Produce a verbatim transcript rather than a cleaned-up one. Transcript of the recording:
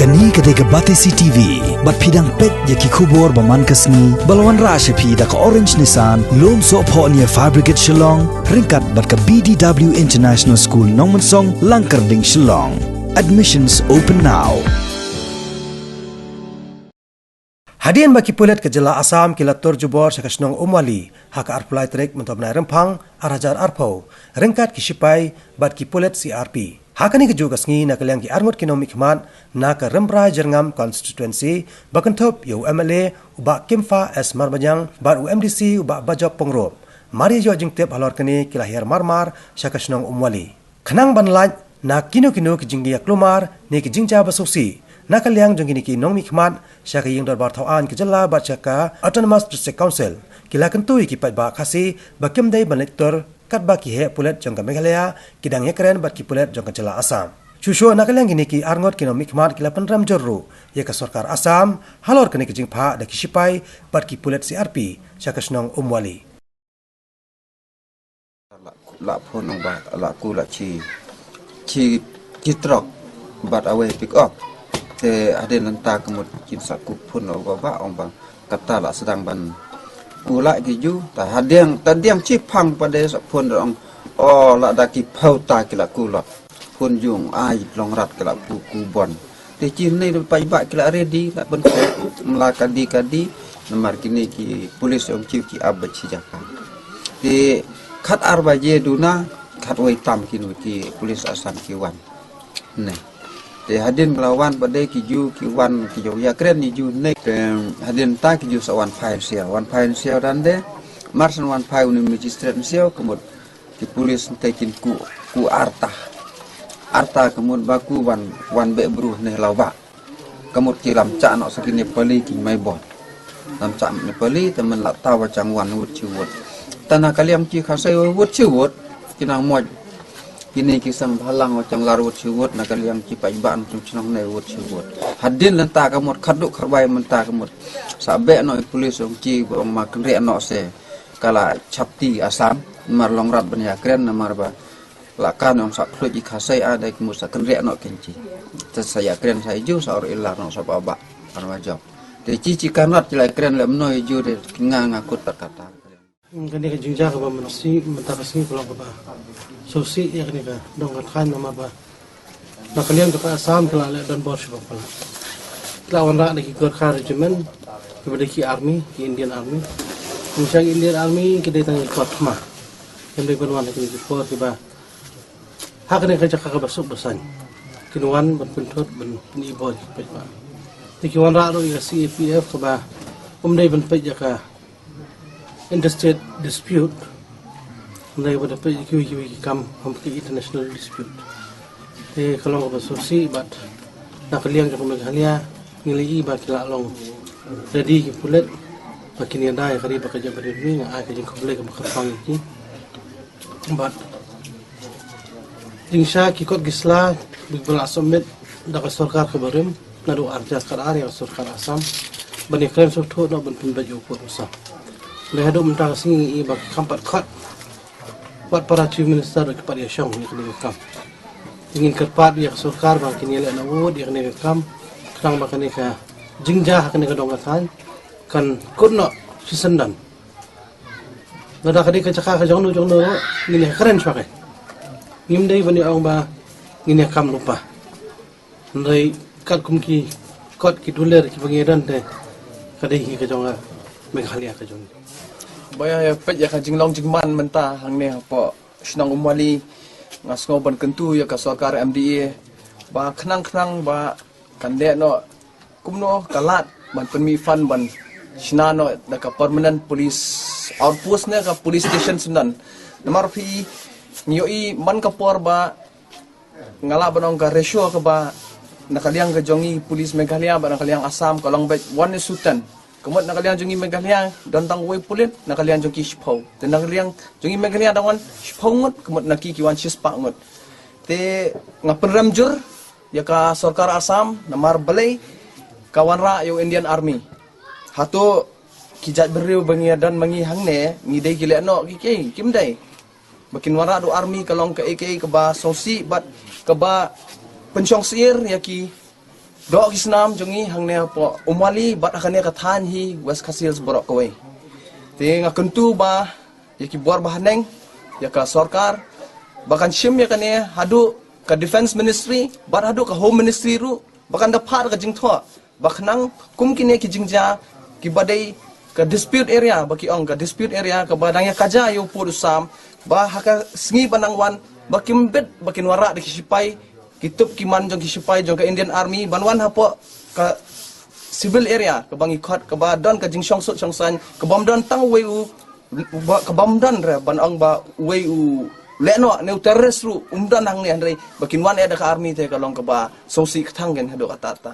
Kane ka dei ka Batesi T V, bad phi dang peit ïa ki khubor ba man ka sngi, ba la wanrah sha phi da ka Orange Nissan, Lumsohphoh near Fire Brigade Shillong, ryngkat bad ka B D W International School Nongmensong, Langkyrding, Shillong. Admissions open now. Hadien ba ki pulit ka jylla Assam ki la tur jubor sha ka shnong Umwali, ha ka arphew lai tarik mynta u bnai Rymphang, ar hajar arphew, ryngkat ki shipai bad ki pulit C R P. Ha kane kajuh ka sngi na ka liang ki arngut ki nongmihkhmat na ka Rymbai Jyrngam constituency, ba kynthup ïa u M L A u Bah Kimfa S Marbaniang bad u M D C u Bah Bajop Pyngrope, mar ïa ïoh jingtip halor kane ki la hiar marmar sha ka shnong Umwali. Khnang ban lait na kino kino ki jingïaklumar ne ki jingjia ba sngewsih na ka liang jong kine ki nongmihkhmat sha ka ïing dorbar thaw aiñ ka jylla bad sha ka Autonomous District Council, ki la kyntu ïa ki paidbah Khasi ba kim dei ban leit tur katba ki heh pulit jong ka Meghalaya ki dang ïakren bad ki pulit jong ka jylla Assam. Shuh shuh na ka liang kine ki arngut ki nongmihkhmat ki la pynrem jur ruh ïa ka sorkar Assam halor kane ka jingphah da ki shipai bad ki pulit C R P sha ka shnong Umwali. La phone ong ba la ku la chi chi chi truck bad awei pick up. Te hadien lynta ka mut kin sa ku phone ong ba ba ong ba kata la sdang ban ku la ki ju ta hadien ta dien chi phang pa de sa phone ong o la da ki phau ta ki la ku la phone jung ai long rat ki la ku ku bon. Te chi nei da pai ba ki la ready la ban ko mla ka di ka di namar kini ki police ong chi ki ab ba chi jaka. Te khat ar baje duna khat wei tam kinu ki police Assam ki wan. Ne. Te hadien la wan ba de ki ju ki wan ki ju ïakren ni ju ne. Te hadien ta ki ju sa wan phai sia wan phai sia dan de. Mar san wan phai uni magistrate sia ka mut ki police te kin ku ku arta. Arta ka mut ba ku wan wan be bru ne la ba. Ka mut ki lam cha no sa ki Nepali ki mai bon. Lam cha Nepali te men la ta wa chang wan wut chi wut. Ta na ka liang chi Khasi wut chi wut ki nang moj. Kini ki sang bhalang wa chang lar wut chi wut na ka liang chi pai ban chung chnong ne wut chi wut. Hadien lynta ka mut khadu kharbai mynta ka mut. Sa be no i police ong chi ong ma kynre no se. Ka la chapti Assam mar long rat ban ïakren namar ba la kan ong sa khluit i Khasi a dei kmu sa kynriah noh ken chi. Te sa ïakren sa i ju sa or ilar noh sa ba ba kan wa jop. Te chi chi kan rat chi la ïakren le mnoi i ju de nga nga kut ta kata. Kane ka jingjia kaba mynsi mynta ka sngi ka long kaba sngewsih ïa kane ka dong ka thaiñ namar ba na ka liang jong ka Assam ki la leh donbor sha ba palat. Ki la wanrah da ki Gorkha Regiment kiba dei ki army, ki Indian Army. Ki Indian Army ki dei tang ki kor thma. Ki dei ban wan ha kine ki por kiba ha kane ka jaka kaba suk ba saiñ kin wan ban pynthut ban pynibor ïa ki paidbah. Te ki wanrah ruh ïa ka C A P F kaba um dei ban peit ïa ka interstate dispute. Hynrei ba da peit ïa kiwei kiwei ki kam hapdeng ki international dispute. Te ka long kaba sngewsih bad na ka liang jong ka Meghalaya ngi la ïohi ba ki la long ready ki pulit ba kin ïada ïa ka ri bad ka jaitbynriew jong ngi, nga ai ka jingkhublei kaba kyrpang ïa ki. Bad jingshisha ki kot ki sla ba la submit da ka sorkar kaba rim naduh ar hajar khatar ïa ka sorkar Assam ban ïakren sngewthuh noh ban pynbeit ïa u pud u sam. Hynrei haduh mynta ka sngi ngi i ba ki kam pat khot, wat para Chief Minister ruh ki pat ïashong ïa kane ka kam. Te ngin kyrpad ïa ka sorkar ba kin ïaleh na wut ïa kane ka kam khnang ba kane ka jingjia ha kane ka dong ka thaiñ kan kut noh shisien don. Lada ka dei ka jaka ka jong no jong no ruh ngin ïa kren shuwa. Ngim dei ban ïa ong ba ngin ïa kam lypa. Hynrei katkum ki kot ki dulir kiba ngi don te ka dei hi ka jong ka Meghalaya ka jong ngi. Ba ïa peit ïa ka jinglong jingman mynta hangne hapoh shnong Umwali, nga sngew ban kyntu ïa ka sorkar M D A ba khnang khnang ba kan leh noh kumno ka lad ban pynmih fund ban shna noh da ka permanent police outpost ne ka police station syndon. Namar phi ngi ïohi man ka por ba nga lah ban ong ka ratio kaba na ka liang ka jong ngi police Meghalaya bad na ka liang Assam ka long beit one is to ten. Ka mut na ka liang jong ngi Meghalaya don tang wei pulit na ka liang jong ki shiphew. Te na ka liang jong ngi Meghalaya dang wan shiphew ngut, ka mut na ki ki wan shispah ngut. Te nga pynrem jur ïa ka sorkar Assam namar balei ka wanrah ïa u Indian Army. Hato ki jaitbynriew ba ngi ïa don ma ngi hangne ngi dei ki leh noh ki kei, kim dei. Ba kin wanrah da u army ka long kaei kaei kaba sngewsih bad kaba pynshong syier ïa ki Doh ki snam jong ngi hangne hapoh Umwali bad ha kane ka thaiñ hi West Khasi Hills baroh kawei. Te nga kyntu ba ïa ki bor ba haneng, ïa ka sorkar, ba kan shim ïa kane haduh ka Defence Ministry bad haduh ka Home Ministry ruh, ba kan da phah ka jingthoh ba khnang kum kine ki jingjia kiba dei ka dispute area, ba ki ong ka dispute area kaba dang ïa kaja ïa u pud u sam, ba ha ka sngi ba nang wan ba kim bit ba kin wanrah da ki shipai, ki tup ki man jong ki shipai jong ka Indian Army ban wan hapoh ka civil area kaba ngi khot, kaba don ka jingshongsuk shongsaiñ, kabym don tang uwei u, ba, kabym don re ban ong ba uwei u lehnoh ne u terrorist ruh um don hangne, hynrei ba kin wan eh da ka army te ka long kaba sngewsih kthang kein haduh katta katta.